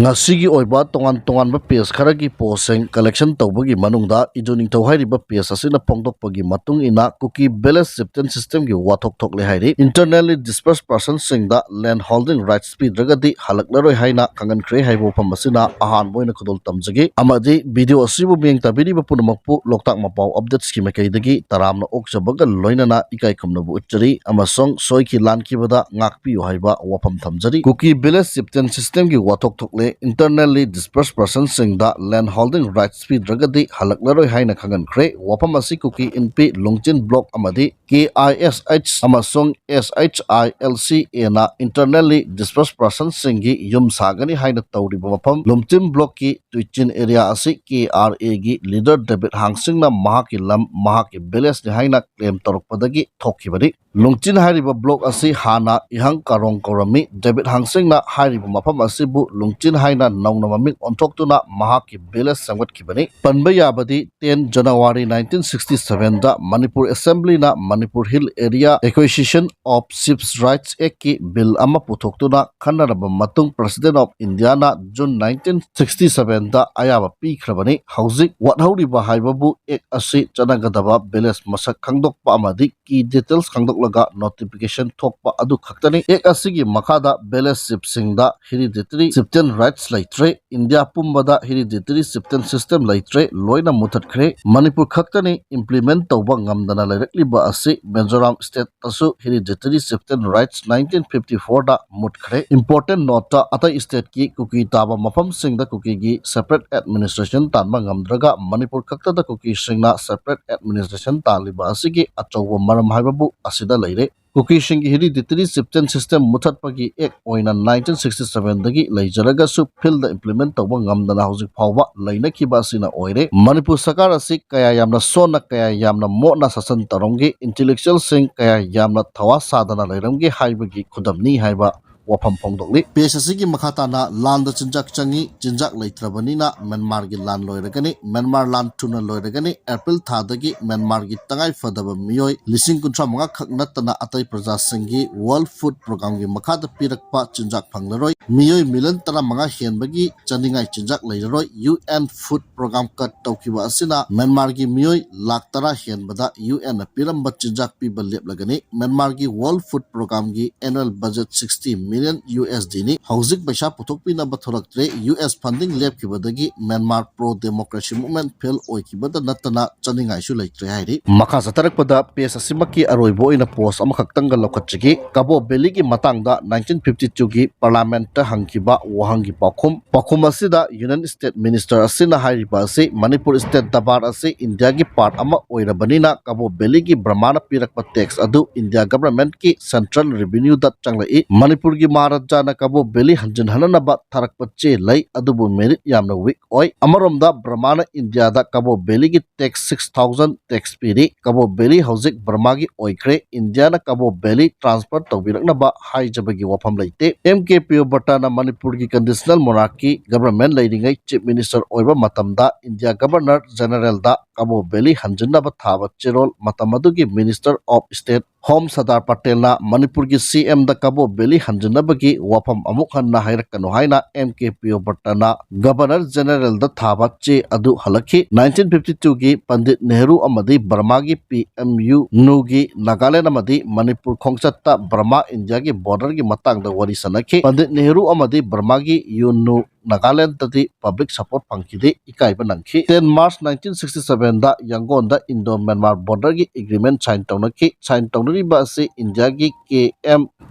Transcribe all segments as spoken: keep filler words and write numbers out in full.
ꯉꯁꯤꯒꯤ ꯑꯣꯏꯕ ꯇꯣꯉꯥꯟ ꯇꯣꯉꯥꯟꯕ ꯄꯦꯖ ꯈꯔꯒꯤ ꯄꯣꯁꯁꯤꯡ ꯀꯂꯦꯛꯁꯟ ꯇꯧꯕꯒꯤ ꯃꯅꯨꯡꯗ ꯏꯗꯨ ꯅꯤꯡꯊꯧ ꯍꯥꯏꯔꯤꯕ ꯄꯦꯖ ꯑꯁꯤꯅ ꯐꯣꯡꯗꯣꯛꯄꯒꯤ ꯃꯇꯨꯡ ꯏꯟꯅ ꯀꯨꯀꯤ ꯚꯤꯂꯦꯖ ꯆꯤꯞꯇꯦꯟ ꯁꯤꯁꯇꯦꯝꯒꯤ ꯋꯥꯊꯣꯛ ꯊꯣꯛꯂꯦ ꯍꯥꯏꯔꯤ꯫ Internally displaced personꯁꯤꯡꯗ land holding rights ꯄꯤꯗ꯭ꯔꯒꯗꯤ ꯍꯜꯂꯛꯂꯔꯣꯏ ꯍꯥꯏꯅ ꯈꯪꯍꯟꯈ꯭ꯔꯦ ꯍꯥꯏꯕ ꯋꯥꯐꯝ ꯑꯁꯤꯅ ꯑꯍꯥꯟꯕ ꯑꯣꯏꯅ ꯈꯨꯗꯣꯜ ꯇꯝꯖꯒꯦ꯫ ꯑꯃꯗꯤ ꯚꯤꯗꯤꯑꯣ ꯑꯁꯤꯕꯨ ꯃꯤꯠꯌꯦꯡ ꯇꯥꯕꯤꯔꯤꯕ ꯄꯨꯝꯅꯃꯛꯄꯨ ꯂꯣꯛꯇꯥꯛ ꯃꯄꯥꯎ ꯑꯞꯗꯦꯠꯁꯀꯤ ꯃꯥꯏꯀꯩꯗꯒꯤ ꯇꯔꯥꯝꯅ ꯑꯣꯛꯆꯕꯒ ꯂꯣꯏꯅꯅ ꯏꯀꯥꯏ ꯈꯨꯝꯅꯕ ꯎꯠꯆꯔꯤ ꯑꯃꯁꯨꯡ ꯁꯣꯏꯈꯤ ꯂꯥꯟꯈꯤꯕꯗ ꯉꯥꯛꯄꯤꯌꯨ ꯍꯥꯏꯕ ꯋꯥꯐꯝ ꯊꯝꯖꯔꯤ꯫ ꯀꯨꯀꯤ ꯚꯤꯂꯦꯖ ꯆꯤꯞꯇꯦꯟ ꯁꯤꯁꯇꯦꯝꯒꯤ ꯋꯥꯊꯣꯛ ꯊꯣꯛꯂꯦ꯫ Internally displaced personꯁꯤꯡꯗ land holding rights ꯄꯤꯗ꯭ꯔꯒꯗꯤ ꯍꯜꯂꯛꯂꯔꯣꯏ ꯍꯥꯏꯅ ꯈꯪꯍꯟꯈ꯭ꯔꯦ꯫ ꯋꯥꯐꯝ ꯑꯁꯤ ꯀꯨꯀꯤ ꯏꯟꯄꯤ ꯂꯨꯡꯆꯤꯟ ꯕ꯭ꯂꯣꯛ ꯑꯃꯗꯤ ꯀꯦ ꯑꯥꯏ ꯑꯦꯁ ꯑꯩꯆ ꯑꯃꯁꯨꯡ ꯑꯦꯁ ꯑꯩꯆ ꯑꯥꯏ ꯑꯦꯜ ꯁꯤ ꯑꯦꯅ internally displaced personꯁꯤꯡꯒꯤ ꯌꯨꯝ ꯁꯥꯒꯅꯤ ꯍꯥꯏꯅ ꯇꯧꯔꯤꯕ ꯃꯐꯝ ꯂꯨꯝꯆꯤꯟ ꯕ꯭ꯂꯣꯛꯀꯤ ꯇꯨꯏꯆꯤꯟ ꯑꯦꯔꯤꯌꯥ ꯑꯁꯤ ꯀꯦ ꯑꯥꯔ ꯑꯦꯒꯤ ꯂꯤꯗꯔ ꯗꯦꯕꯤꯠ ꯍꯥꯡꯁꯤꯡꯅ ꯃꯍꯥꯛꯀꯤ ꯂꯝ, ꯃꯍꯥꯛꯀꯤ ꯚꯤꯂꯦꯖꯅꯤ ꯍꯥꯏꯅ ꯀ꯭ꯂꯦꯝ ꯇꯧꯔꯛꯄꯗꯒꯤ ꯊꯣꯛꯈꯤꯕꯅꯤ꯫ ꯂꯨꯡꯆꯤꯟ ꯍꯥꯏꯔꯤꯕ ꯕ꯭ꯂꯣꯛ ꯑꯁꯤ ꯍꯥꯟꯅ ꯏꯍꯪ ꯀꯥꯔꯣꯡ ꯀꯧꯔꯝꯃꯤ꯫ ꯗꯦꯕꯤꯠ ꯍꯥꯡꯁꯤꯡꯅ ꯍꯥꯏꯔꯤꯕ ꯃꯐꯝ ꯑꯁꯤꯕꯨ ꯂꯨꯡꯆꯤꯟ ꯍꯥꯏꯅ ꯅꯧꯅ ꯃꯃꯤꯡ ꯑꯣꯟꯊꯣꯛꯇꯨꯅ ꯃꯍꯥꯛꯀꯤ ꯚꯤꯂꯦꯖ ꯁꯦꯝꯒꯠꯈꯤꯕꯅꯤ꯫ ꯄꯟꯕ ꯌꯥꯕꯗꯤ, ten January nineteen sixty seven ꯗ ꯃꯅꯤꯄꯨꯔ ꯑꯦꯁꯦꯝꯕ꯭ꯂꯤꯅ Manipur Hill Area Acquisition of Chiefs Rights Act ꯀꯤ ꯕꯤꯜ ꯑꯃ ꯄꯨꯊꯣꯛꯇꯨꯅ ꯈꯟꯅꯔꯕ ꯃꯇꯨꯡ, President of India ꯅ June nineteen sixty seven ꯗ ꯑꯌꯥꯕ ꯄꯤꯈ꯭ꯔꯕꯅꯤ꯫ ꯍꯧꯖꯤꯛ ꯋꯥꯠꯍꯧꯔꯤꯕ ꯍꯥꯏꯕꯕꯨ ꯑꯦꯛ ꯑꯁꯤ ꯆꯠꯅꯒꯗꯕ ꯚꯤꯂꯦꯖ ꯃꯁꯛ ꯈꯪꯗꯣꯛꯄ ꯑꯃꯗꯤ ꯀꯤ ꯗꯤꯇꯦꯜꯁ ꯈꯪꯗꯣꯛꯂꯒ ꯅꯣꯇꯤꯐꯤꯀꯦꯁꯟ ꯊꯣꯛꯄ ꯑꯗꯨ ꯈꯛꯇꯅꯤ꯫ ꯑꯦꯛ ꯑꯁꯤꯒꯤ ꯃꯈꯥꯗ ꯚꯤꯂꯦꯖ ꯆꯤꯐꯁꯤꯡꯗ hereditary chieftain rights ꯂꯩꯇ꯭ꯔꯦ꯫ ꯏꯟꯗꯤꯌꯥ ꯄꯨꯝꯕꯗ hereditary chieftain system ꯂꯩꯇ꯭ꯔꯦ, ꯂꯣꯏꯅ ꯃꯨꯊꯠꯈ꯭ꯔꯦ꯫ ꯃꯅꯤꯄꯨꯔ ꯈꯛꯇꯅꯤ implement ꯇꯧꯕ ꯉꯝꯗꯅ ꯂꯩꯔꯛꯂꯤꯕ ꯑꯁꯤ꯫ ꯃꯤꯖꯣꯔꯥꯝ state ꯇꯁꯨ hereditary chieftain rights nineteen fifty four ꯗ ꯃꯨꯠꯈ꯭ꯔꯦ꯫ Important note ꯇ, ꯑꯇꯩ state ꯀꯤ ꯀꯨꯀꯤ ꯇꯥꯕ ꯃꯐꯝꯁꯤꯡꯗ ꯀꯨꯀꯤꯒꯤ separate administration ꯇꯥꯟꯕ ꯉꯝꯗ꯭ꯔꯒ ꯃꯅꯤꯄꯨꯔ ꯈꯛꯇꯗ ꯀꯨꯀꯤꯁꯤꯡꯅ separate administration ꯇꯥꯜꯂꯤꯕ ꯑꯁꯤꯒꯤ ꯑꯆꯧꯕ ꯃꯔꯝ ꯍꯥꯏꯕꯕꯨ ꯑꯁꯤꯗ ꯂꯩꯔꯦ꯫ ꯀꯨꯀꯤꯁꯤꯡꯒꯤ hereditary chieftain system ꯃꯨꯊꯠꯄꯒꯤ act ꯑꯣꯏꯅ nineteen sixty seven ꯗꯒꯤ ꯂꯩꯖꯔꯒꯁꯨ field ꯗ implement ꯇꯧꯕ ꯉꯝꯗꯅ ꯍꯧꯖꯤꯛ ꯐꯥꯎꯕ ꯂꯩꯅꯈꯤꯕ ꯑꯁꯤꯅ ꯑꯣꯏꯔꯦ꯫ ꯃꯅꯤꯄꯨꯔ ꯁꯔꯀꯥꯔ ꯑꯁꯤ ꯀꯌꯥ ꯌꯥꯝꯅ ꯁꯣꯟꯅ, ꯀꯌꯥ ꯌꯥꯝꯅ ꯃꯣꯠꯅ ꯁꯥꯁꯟ ꯇꯧꯔꯝꯒꯦ, intellectual ꯁꯤꯡ ꯀꯌꯥ ꯌꯥꯝꯅ ꯊꯋꯥ ꯁꯥꯗꯅ ꯂꯩꯔꯝꯒꯦ ꯍꯥꯏꯕꯒꯤ ꯈꯨꯗꯝꯅꯤ ꯍꯥꯏꯕ ꯋꯥꯐꯝ ꯐꯣꯡꯗꯣꯛꯂꯤ꯫ ꯄꯦꯖ ꯑꯁꯤꯒꯤ ꯃꯈꯥ ꯇꯥꯅ ꯂꯥꯟꯗ ꯆꯤꯟꯖꯥꯛ ꯆꯪꯏ, ꯆꯤꯟꯖꯥꯛ ꯂꯩꯇ꯭ꯔꯕꯅꯤꯅ ꯃ꯭ꯌꯥꯟꯃꯥꯔꯒꯤ ꯂꯥꯟ ꯂꯣꯏꯔꯒꯅꯤ, ꯃ꯭ꯌꯥꯟꯃꯥꯔ ꯂꯥꯟ ꯊꯨꯅ ꯂꯣꯏꯔꯒꯅꯤ, ꯑꯦꯄ꯭ꯔꯤꯜ ꯊꯥꯗꯒꯤ ꯃ꯭ꯌꯥꯟꯃꯥꯔꯒꯤ ꯇꯉꯥꯏ ꯐꯗꯕ ꯃꯤꯑꯣꯏ ꯂꯤꯁꯤꯡ ꯀꯨꯟꯊ꯭ꯔꯥ ꯃꯉꯥ ꯈꯛ ꯅꯠꯇꯅ ꯑꯇꯩ ꯄ꯭ꯔꯖꯥꯁꯤꯡꯒꯤ ꯋꯥꯔꯜꯗ ꯐꯨꯗ ꯄ꯭ꯔꯣꯒ꯭ꯔꯥꯝꯒꯤ ꯃꯈꯥꯗ ꯄꯤꯔꯛꯄ ꯆꯤꯟꯖꯥꯛ ꯐꯪꯂꯔꯣꯏ, ꯃꯤꯑꯣꯏ ꯃꯤꯂꯤꯌꯟ ꯇꯔꯥꯃꯉꯥ ꯍꯦꯟꯕꯒꯤ ꯆꯥꯅꯤꯡꯉꯥꯏ ꯆꯤꯟꯖꯥꯛ ꯂꯩꯔꯔꯣꯏ, ꯌꯨ ꯑꯦꯟ ꯐꯨꯗ ꯄ꯭ꯔꯣꯒ꯭ꯔꯥꯝ ꯀꯠ ꯇꯧꯈꯤꯕ ꯑꯁꯤꯅ ꯃ꯭ꯌꯥꯟꯃꯥꯔꯒꯤ ꯃꯤꯑꯣꯏ ꯂꯥꯈ ꯇꯔꯥ ꯍꯦꯟꯕꯗ ꯌꯨ ꯑꯦꯟꯅ ꯄꯤꯔꯝꯕ ꯆꯤꯟꯖꯥꯛ ꯄꯤꯕ ꯂꯦꯞꯂꯒꯅꯤ꯫ ꯃ꯭ꯌꯥꯟꯃꯥꯔꯒꯤ ꯋꯥꯔꯜꯗ ꯐꯨꯗ ꯄ꯭ꯔꯣꯒ꯭ꯔꯥꯝꯒꯤ annual budget sixty million U S ꯗꯤꯅꯤ꯫ ꯍꯧꯖꯤꯛ ꯄꯩꯁꯥ ꯄꯨꯊꯣꯛꯄꯤꯅꯕ ꯊꯣꯔꯛꯇ꯭ꯔꯦ꯫ ꯌꯨ ꯑꯦꯁ ꯐꯟꯗꯤꯡ ꯂꯦꯞꯈꯤꯕꯗꯒꯤ Myanmar pro democracy movement fail ꯑꯣꯏꯈꯤꯕꯗ ꯅꯠꯇꯅ ꯆꯥꯅꯤꯡꯉꯥꯏꯁꯨ ꯂꯩꯇ꯭ꯔꯦ ꯍꯥꯏꯔꯤ꯫ ꯃꯈꯥ ꯆꯠꯊꯔꯛꯄꯗ ꯄꯦꯖ ꯑꯁꯤꯃꯛꯀꯤ ꯑꯔꯣꯏꯕ ꯑꯣꯏꯅ ꯄꯣꯁ ꯑꯃꯈꯛꯇꯪꯒ ꯂꯧꯈꯠꯆꯒꯦ꯫ ꯀꯕꯣ ꯚꯦꯂꯤꯒꯤ ꯃꯇꯥꯡꯗ ꯅꯥꯏꯟꯇꯤꯟ ꯐꯤꯐꯇꯤ ꯇꯨꯒꯤ ꯄꯥꯔꯂꯥꯃꯦꯟꯠꯇ ꯍꯪꯈꯤꯕ ꯋꯥꯍꯪꯒꯤ ꯄꯥꯎꯈꯨꯝ꯫ ꯄꯥꯎꯈꯨꯝ ꯑꯁꯤꯗ ꯌꯨꯅꯤꯌꯟ ꯁ꯭ꯇꯦꯠ ꯃꯤꯅꯤꯁꯇꯔ ꯑꯁꯤꯅ ꯍꯥꯏꯔꯤꯕ ꯑꯁꯤ ꯃꯅꯤꯄꯨꯔ ꯁ꯭ꯇꯦꯠ ꯗꯔꯕꯥꯔ ꯑꯁꯤ ꯏꯟꯗꯤꯌꯥꯒꯤ ꯄꯥꯔꯠ ꯑꯃ ꯑꯣꯏꯔꯕꯅꯤꯅ ꯀꯕꯣ ꯚꯦꯂꯤꯒꯤ ꯕ꯭ꯔꯃꯥꯅ ꯄꯤꯔꯛꯄ ꯇꯦꯛꯁ ꯑꯗꯨ ꯏꯟꯗꯤꯌꯥ ꯒꯚꯔꯟꯃꯦꯟꯠꯀꯤ ꯁꯦꯟꯇ꯭ꯔꯦꯜ ꯔꯦꯚꯤꯅ꯭ꯌꯨꯗ ꯆꯪꯂꯛꯏ꯫ ꯃꯅꯤꯄꯨꯔꯒꯤ ꯃꯍꯥꯔꯥꯖꯥꯅ ꯀꯕꯣ ꯚꯦꯂꯤ ꯍꯟꯖꯤꯟꯍꯟꯅꯅꯕ ꯊꯥꯔꯛꯄ ꯆꯦ ꯂꯩ, ꯑꯗꯨꯕꯨ ꯃꯦꯔꯤꯠ ꯌꯥꯝꯅ ꯋꯤꯛ ꯑꯣꯏ꯫ ꯑꯃꯔꯣꯝꯗ ꯕ꯭ꯔꯃꯥꯅ ꯏꯟꯗꯤꯌꯥꯗ ꯀꯕꯣ ꯚꯦꯂꯤꯒꯤ ꯇꯦꯛꯁ ꯁꯤꯛꯁ ꯊꯥꯎꯖꯟ ꯇꯦꯛꯁ ꯄꯤꯔꯤ꯫ ꯀꯕꯣ ꯚꯦꯂꯤ ꯍꯧꯖꯤꯛ ꯕ꯭ꯔꯃꯥꯒꯤ ꯑꯣꯏꯈ꯭ꯔꯦ꯫ ꯏꯟꯗꯤꯌꯥꯅ ꯀꯕꯣ ꯚꯦꯂꯤ ꯇ꯭ꯔꯥꯟꯁꯐꯔ ꯇꯧꯕꯤꯔꯛꯅꯕ ꯍꯥꯏꯖꯕꯒꯤ ꯋꯥꯐꯝ ꯂꯩꯇꯦ꯫ ꯑꯦꯝ ꯀꯦ ꯄ꯭ꯔꯤꯌꯣꯕ꯭ꯔꯇꯥꯅ ꯃꯅꯤꯄꯨꯔꯒꯤ ꯀꯟꯗꯤꯁꯅꯦꯜ ꯃꯣꯅꯥꯔꯀꯤ ꯒꯚꯔꯟꯃꯦꯟꯠ ꯂꯩꯔꯤꯉꯩ ꯆꯤꯐ ꯃꯤꯅꯤꯁꯇꯔ ꯑꯣꯏꯕ ꯃꯇꯝꯗ ꯏꯟꯗꯤꯌꯥ ꯒꯚꯔꯅꯔ ꯖꯦꯅꯔꯦꯜꯗ ꯀꯕꯣ ꯚꯦꯂꯤ ꯍꯟꯖꯤꯟꯅꯕ ꯊꯥꯕ ꯆꯦꯔꯣꯜ ꯃꯇꯝ ꯑꯗꯨꯒꯤ minister of state home Sardar ꯄꯇꯦꯜꯅ ꯃꯅꯤꯄꯨꯔꯒꯤ ꯁꯤ ꯑꯦꯝꯗ ꯀꯕꯣ ꯚꯦꯂꯤ ꯍꯟꯖꯤꯟꯅꯕꯒꯤ ꯋꯥꯐꯝ ꯑꯃꯨꯛ ꯍꯟꯅ ꯍꯥꯏꯔꯛꯀꯅꯨ ꯍꯥꯏꯅ ꯑꯦꯝ ꯀꯦ ꯄ꯭ꯔꯤꯌꯣꯕ꯭ꯔꯇꯅ ꯒꯚꯔꯅꯔ ꯖꯦꯅꯔꯦꯜꯗ ꯊꯥꯕ ꯆꯦ ꯑꯗꯨ ꯍꯜꯂꯛꯈꯤ꯫ ꯅꯥꯏꯟꯇꯤꯟ ꯐꯤꯐꯇꯤ ꯇꯨꯒꯤ ꯄꯟꯗꯤꯠ ꯅꯦꯍꯔꯨ ꯑꯃꯗꯤ ꯕꯔꯃꯥꯒꯤ ꯄꯤ ꯑꯦꯝ ꯌꯨ ꯅꯨꯒꯤ ꯅꯥꯒꯥꯂꯦꯟꯗ ꯑꯃꯗꯤ ꯃꯅꯤꯄꯨꯔ ꯈꯣꯡꯆꯠꯇ ꯕꯔꯃꯥ ꯏꯟꯗꯤꯌꯥꯒꯤ ꯕꯣꯔꯗꯔꯒꯤ ꯃꯇꯥꯡꯗ ꯋꯥꯔꯤ ꯁꯥꯟꯅꯈꯤ꯫ ꯄꯟꯗꯤꯠ ꯅꯦꯍꯔꯨ ꯑꯃꯗꯤ ꯕꯔꯃꯥꯒꯤ ꯌꯨ ꯅꯨ ꯅꯥꯒꯥꯂꯦꯟꯗꯗꯤ ꯄꯕ꯭ꯂꯤꯛ ꯁꯄꯣꯔꯠ ꯐꯪꯈꯤꯗꯦ, ꯏꯀꯥꯏꯕ ꯅꯪꯈꯤ꯫ ꯇꯦꯟ ꯃꯥꯔꯆ ꯅꯥꯏꯟꯇꯤꯟ ꯁꯤꯛꯁꯇꯤ ꯁꯚꯦꯟꯗ ꯌꯥꯡꯒꯣꯟꯗ ꯏꯟꯗꯣ ꯃ꯭ꯌꯥꯟꯃꯥꯔ ꯕꯣꯔꯗꯔꯒꯤ ꯑꯦꯒ꯭ꯔꯤꯃꯦꯟꯠ ꯁꯥꯏꯟ ꯇꯧꯅꯈꯤ꯫ ꯁꯥꯏꯟ ꯇꯧꯅꯔꯤꯕ ꯑꯁꯤ ꯏꯟꯗꯤꯌꯥꯒꯤ K M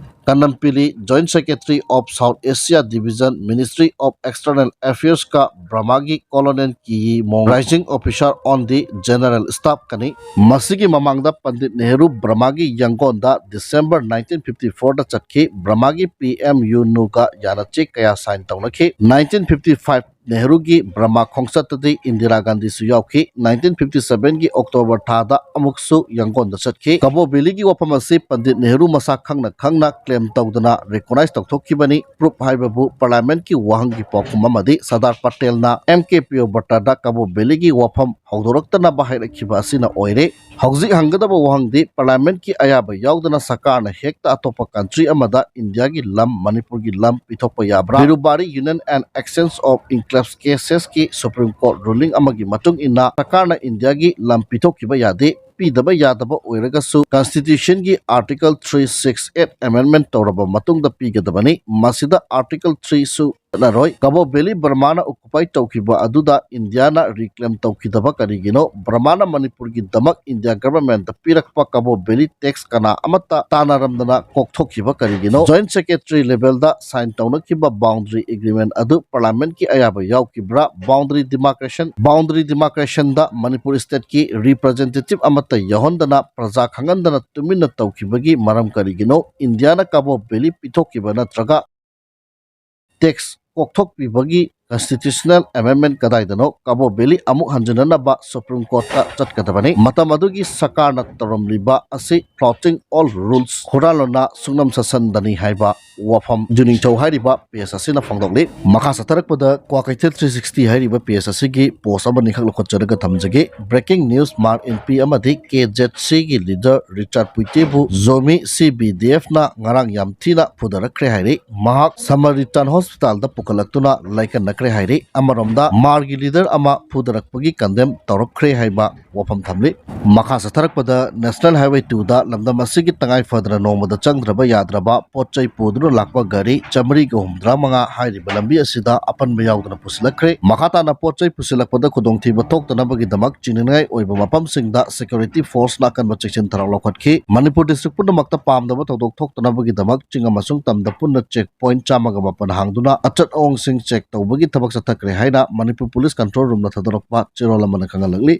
Kanampilly, joint secretary of South Asia division, ministry of external ꯑꯦꯐꯤꯌꯔꯁꯀ ꯕ꯭ꯔꯃꯥꯒꯤ ꯀꯣꯂꯣꯅꯦꯜ ꯀꯤꯌꯤ ꯃꯣꯡ, ꯔꯥꯏꯖꯤꯡ ꯑꯣꯐꯤꯁꯥꯔ ꯑꯣꯟ ꯗꯤ ꯖꯦꯅꯔꯦꯜ ꯁ꯭ꯇꯥꯐꯀꯅꯤ꯫ ꯃꯁꯤꯒꯤ ꯃꯃꯥꯡꯗ ꯄꯟꯗꯤꯠ ꯅꯦꯍꯔꯨ ꯕ꯭ꯔꯃꯥꯒꯤ ꯌꯥꯡꯒꯣꯟꯗ ꯗꯤꯁꯦꯝꯕꯔ ꯅꯥꯏꯟꯇꯤꯟ ꯐꯤꯐꯇꯤ ꯐꯣꯔꯗ ꯆꯠꯈꯤ꯫ ꯕ꯭ꯔꯃꯥꯒꯤ ꯄꯤ ꯑꯦꯝ ꯌꯨ ꯅꯨꯒ ꯌꯥꯅꯆꯦ ꯀꯌꯥ ꯁꯥꯏꯟ ꯇꯧꯅꯈꯤ꯫ ꯅꯥꯏꯟꯇꯤꯟ ꯐꯤꯐꯇꯤ ꯐꯥꯏꯚ ꯅꯦꯍꯔꯨꯒꯤ ꯕꯔꯃꯥ ꯈꯣꯡꯆꯠꯇꯗꯤ ꯏꯟꯗꯤꯔꯥ ꯒꯥꯟꯙꯤꯁꯨ ꯌꯥꯎꯈꯤ꯫ ꯅꯥꯏꯟꯇꯤꯟ ꯐꯤꯐꯇꯤ ꯁꯚꯦꯟꯒꯤ ꯑꯣꯛꯇꯣꯕꯔ ꯊꯥꯗ ꯑꯃꯨꯛꯁꯨ ꯌꯥꯡꯒꯣꯟꯗ ꯆꯠꯈꯤ꯫ ꯀꯕꯣ ꯚꯦꯂꯤꯒꯤ ꯋꯥꯐꯝ ꯑꯁꯤ ꯄꯟꯗꯤꯠ ꯅꯦꯍꯔꯨ ꯃꯁꯥ ꯈꯪꯅ ꯈꯪꯅ ꯀ꯭ꯂꯦꯝ ꯇꯧꯗꯅ ꯔꯤꯀꯣꯅꯥꯏꯖ ꯇꯧꯊꯣꯛꯈꯤꯕꯅꯤ꯫ ꯄ꯭ꯔꯨꯐ ꯍꯥꯏꯕꯕꯨ ꯄꯥꯔꯂꯤꯌꯥꯃꯦꯟꯠꯀꯤ ꯋꯥꯍꯪꯒꯤ ꯄꯥꯎꯈꯨꯝ ꯑꯃꯗꯤ ꯁꯔꯗꯥꯔ ꯄꯇꯦꯜꯅ ꯑꯦꯝ ꯀꯦ ꯄ꯭ꯔꯤꯌꯣꯕ꯭ꯔꯇꯗ ꯀꯕꯣ ꯚꯦꯂꯤꯒꯤ ꯋꯥꯐꯝ ꯍꯧꯗꯣꯔꯛꯇꯅꯕ ꯍꯥꯏꯔꯛꯈꯤꯕ ꯑꯁꯤꯅ ꯑꯣꯏꯔꯦ꯫ ꯍꯧꯖꯤꯛ ꯍꯪꯒꯗꯕ ꯋꯥꯍꯪꯗꯤ, ꯄꯥꯔꯂꯤꯌꯥꯃꯦꯟꯠꯀꯤ ꯑꯌꯥꯕ ꯌꯥꯎꯗꯅ ꯁꯔꯀꯥꯔꯅ ꯍꯦꯛꯇ ꯑꯇꯣꯞꯄ ꯀꯟꯇ꯭ꯔꯤ ꯑꯃꯗ ꯏꯟꯗꯤꯌꯥꯒꯤ ꯂꯝ, ꯃꯅꯤꯄꯨꯔꯒꯤ ꯂꯝ ꯄꯤꯊꯣꯛꯄ ꯌꯥꯕ꯭ꯔꯥ? ꯕꯤꯔꯨꯕꯥꯔꯤ Union and Exchange of Enclaves Cases ꯀꯤ ꯁꯨꯄ꯭ꯔꯤꯝ ꯀꯣꯔꯠ ꯔꯨꯂꯤꯡ ꯑꯃꯒꯤ ꯃꯇꯨꯡ ꯏꯟꯅ ꯁꯔꯀꯥꯔꯅ ꯏꯟꯗꯤꯌꯥꯒꯤ ꯂꯝ ꯄꯤꯊꯣꯛꯈꯤꯕ ꯌꯥꯗꯦ꯫ ꯄꯤꯗꯕ ꯌꯥꯗꯕ ꯑꯣꯏꯔꯒꯁꯨ ꯀꯟꯁꯇꯤꯇ꯭ꯌꯨꯁꯟꯒꯤ article three six eight amendment ꯇꯧꯔꯕ ꯃꯇꯨꯡꯗ ꯄꯤꯒꯗꯕꯅꯤ꯫ ꯃꯁꯤꯗ ꯑꯥꯔꯇꯤꯀꯜ ꯊ꯭ꯔꯤ ꯁꯨ ꯆꯠꯂꯔꯣꯏ꯫ ꯀꯕꯣ ꯚꯦꯂꯤ ꯕꯔꯃꯥꯅ ꯑꯣꯀꯨꯄꯥꯏ ꯇꯧꯈꯤꯕ ꯑꯗꯨꯗ ꯏꯟꯗꯤꯌꯥꯅ ꯔꯤꯀ꯭ꯂꯦꯝ ꯇꯧꯈꯤꯗꯕ ꯀꯔꯤꯒꯤꯅꯣ? ꯕꯔꯃꯥꯅ ꯃꯅꯤꯄꯨꯔꯒꯤꯗꯃꯛ ꯏꯟꯗꯤꯌꯥ ꯒꯚꯔꯟꯃꯦꯟꯠꯇ ꯄꯤꯔꯛꯄ ꯀꯕꯣ ꯚꯦꯂꯤ ꯇꯦꯛꯁ ꯀꯅꯥ ꯑꯃꯠꯇ ꯇꯥꯟꯅꯔꯝꯗꯅ ꯀꯣꯛꯊꯣꯛꯈꯤꯕ ꯀꯔꯤꯒꯤꯅꯣ? ꯖꯣꯏꯟꯠ ꯁꯦꯀ꯭ꯔꯦꯇꯔꯤ ꯂꯦꯚꯦꯜꯗ ꯁꯥꯏꯟ ꯇꯧꯅꯈꯤꯕ ꯕꯥꯎꯟꯗꯔꯤ ꯑꯦꯒ꯭ꯔꯤꯃꯦꯟꯠ ꯑꯗꯨ ꯄꯥꯔꯂꯤꯌꯥꯃꯦꯟꯠꯀꯤ ꯑꯌꯥꯕ ꯌꯥꯎꯈꯤꯕ꯭ꯔꯥ? ꯕꯥꯎꯟꯗꯔꯤ ꯗꯤꯃꯥꯔꯀꯦꯁꯟ, ꯕꯥꯎꯟꯗꯔꯤ ꯗꯤꯃꯥꯔꯀꯦꯁꯟꯗ ꯃꯅꯤꯄꯨꯔ ꯁ꯭ꯇꯦꯠꯀꯤ ꯔꯤꯄ꯭ꯔꯖꯦꯟꯇꯦꯇꯤꯚ ꯑꯃꯠꯇ ꯌꯥꯎꯍꯟꯗꯅ ꯄ꯭ꯔꯖꯥ ꯈꯪꯍꯟꯗꯅ ꯇꯨꯃꯤꯟꯅ ꯇꯧꯈꯤꯕꯒꯤ ꯃꯔꯝ ꯀꯔꯤꯒꯤꯅꯣ? ꯏꯟꯗꯤꯌꯥꯅ ꯀꯕꯣ ꯚꯦꯂꯤ ꯄꯤꯊꯣꯛꯈꯤꯕ ꯅꯠꯇ꯭ꯔꯒ ꯇꯦꯛꯁ ꯀꯣꯛꯊꯣꯛꯄꯤꯕꯒꯤ ꯀꯟꯁꯇꯤꯇ꯭ꯌꯨꯁꯅꯦꯜ ꯑꯦꯃꯦꯟꯗꯃꯦꯟꯠ ꯀꯗꯥꯏꯗꯅꯣ? ꯀꯕꯣ ꯚꯦꯂꯤ ꯑꯃꯨꯛ ꯍꯟꯖꯤꯟꯅꯅꯕ ꯁꯨꯄ꯭ꯔꯤꯝ ꯀꯣꯔꯠꯇ ꯆꯠꯀꯗꯕꯅꯤ꯫ ꯃꯇꯝ ꯑꯗꯨꯒꯤ ꯁꯔꯀꯥꯔꯅ ꯇꯧꯔꯝꯂꯤꯕ ꯑꯁꯤ flouting all rules, ꯍꯨꯔꯥꯟꯂꯣꯟꯅ ꯁꯨꯡꯅꯝ ꯁꯠꯁꯟꯗꯅꯤ ꯍꯥꯏꯕ ꯋꯥꯐꯝ ꯖꯨꯅꯤꯡꯊꯧ ꯍꯥꯏꯔꯤꯕ ꯄꯦꯖ ꯑꯁꯤꯅ ꯐꯣꯡꯗꯣꯛꯂꯤ꯫ ꯃꯈꯥ ꯆꯠꯊꯔꯛꯄꯗ ꯀ꯭ꯋꯥꯀꯩꯊꯦꯜ ꯊ꯭ꯔꯤ ꯁꯤꯛꯁꯇꯤ ꯍꯥꯏꯔꯤꯕ ꯄꯦꯖ ꯑꯁꯤꯒꯤ ꯄꯣꯁ ꯑꯃꯅꯤꯈꯛ ꯂꯧꯈꯠꯆꯔꯒ ꯊꯝꯖꯒꯦ꯫ ꯕ꯭ꯔꯦꯀꯤꯡ ꯅ꯭ꯌꯨꯁ, ꯃꯥꯔ ꯏꯟꯄꯤ ꯑꯃꯗꯤ ꯀꯦ ꯖꯦꯠ ꯁꯤꯒꯤ ꯂꯤꯗꯔ ꯔꯤꯆꯥꯔꯗ ꯄꯨꯏꯇꯦꯕꯨ ꯖꯣꯃꯤ ꯁꯤ ꯕꯤ ꯗꯤ ꯑꯦꯐꯅ ꯉꯔꯥꯡ ꯌꯥꯝ ꯊꯤꯅ ꯐꯨꯗꯔꯛꯈ꯭ꯔꯦ ꯍꯥꯏꯔꯤ꯫ ꯃꯍꯥꯛ ꯁꯃꯔꯤꯇꯥꯟ ꯍꯣꯁꯄꯤꯇꯥꯜꯗ ꯄꯨꯈꯠꯂꯛꯇꯨꯅ ꯂꯥꯏꯀꯠꯅꯈ꯭ꯔꯦ ꯍꯥꯏꯔꯤ꯫ ꯑꯃꯔꯣꯝꯗ ꯃꯥꯔꯒꯤ ꯂꯤꯗꯔ ꯑꯃ ꯐꯨꯗꯔꯛꯄꯒꯤ ꯀꯟꯗꯦꯝ ꯇꯧꯔꯛꯈ꯭ꯔꯦ ꯍꯥꯏꯕ ꯋꯥꯐꯝ ꯊꯝꯂꯤ꯫ ꯃꯈꯥ ꯆꯠꯊꯔꯛꯄꯗ ꯅꯦꯁꯅꯦꯜ ꯍꯥꯏꯋꯦ ꯇꯨꯗ ꯂꯝꯗꯝ ꯑꯁꯤꯒꯤ ꯇꯉꯥꯏ ꯐꯗꯅ ꯅꯣꯡꯃꯗ ꯆꯪꯗ꯭ꯔꯕ ꯌꯥꯗ꯭ꯔꯕ ꯄꯣꯠ ꯆꯩ ꯄꯨꯗꯨꯅ ꯂꯥꯛꯄ ꯒꯥꯔꯤ ꯆꯥꯃꯔꯤꯒ ꯍꯨꯝꯐꯨꯇꯔꯥ ꯃꯉꯥ ꯍꯥꯏꯔꯤꯕ ꯂꯝꯕꯤ ꯑꯁꯤꯗ ꯑꯄꯟꯕ ꯌꯥꯎꯗꯅ ꯄꯨꯁꯤꯜꯂꯛꯈ꯭ꯔꯦ꯫ ꯃꯈꯥ ꯇꯥꯅ ꯄꯣꯠ ꯆꯩ ꯄꯨꯁꯤꯜꯂꯛꯄꯗ ꯈꯨꯗꯣꯡꯊꯤꯕ ꯊꯣꯛꯇꯅꯕꯒꯤꯗꯃꯛ ꯆꯤꯡꯅꯅꯤꯡꯉꯥꯏ ꯑꯣꯏꯕ ꯃꯐꯝꯁꯤꯡꯗ ꯁꯦꯀ꯭ꯌꯨꯔꯤꯇꯤ ꯐꯣꯔꯁꯅ ꯑꯀꯟꯕ ꯆꯦꯛꯁꯤꯟ ꯊꯧꯔꯥꯡ ꯂꯧꯈꯠꯈꯤ꯫ ꯃꯅꯤꯄꯨꯔ ꯗꯤꯁꯇ꯭ꯔꯤꯛ ꯄꯨꯝꯅꯃꯛꯇ ꯄꯥꯝꯗꯕ ꯊꯧꯗꯣꯛ ꯊꯣꯛꯇꯅꯕꯒꯤꯗꯃꯛ ꯆꯤꯡ ꯑꯃꯁꯨꯡ ꯇꯝꯗ ꯄꯨꯟꯅ ꯆꯦꯛ ꯄꯣꯏꯟꯠ ꯆꯥꯝꯃꯒ ꯃꯥꯄꯟ ꯍꯥꯡꯗꯨꯅ ꯑꯆꯠ ꯑꯋꯣꯡꯁꯤꯡ ꯆꯦꯛ ꯇꯧꯕꯒꯤ ꯊꯕꯛ ꯆꯠꯊꯈ꯭ꯔꯦ ꯍꯥꯏꯅ ꯃꯅꯤꯄꯨꯔ ꯄꯨꯂꯤꯁ ꯀꯟꯇ꯭ꯔꯣꯜ ꯔꯨꯝꯅ ꯊꯥꯗꯣꯔꯛꯄ ꯆꯦꯔꯣꯜ ꯑꯃꯅ ꯈꯪꯍꯜꯂꯛꯂꯤ꯫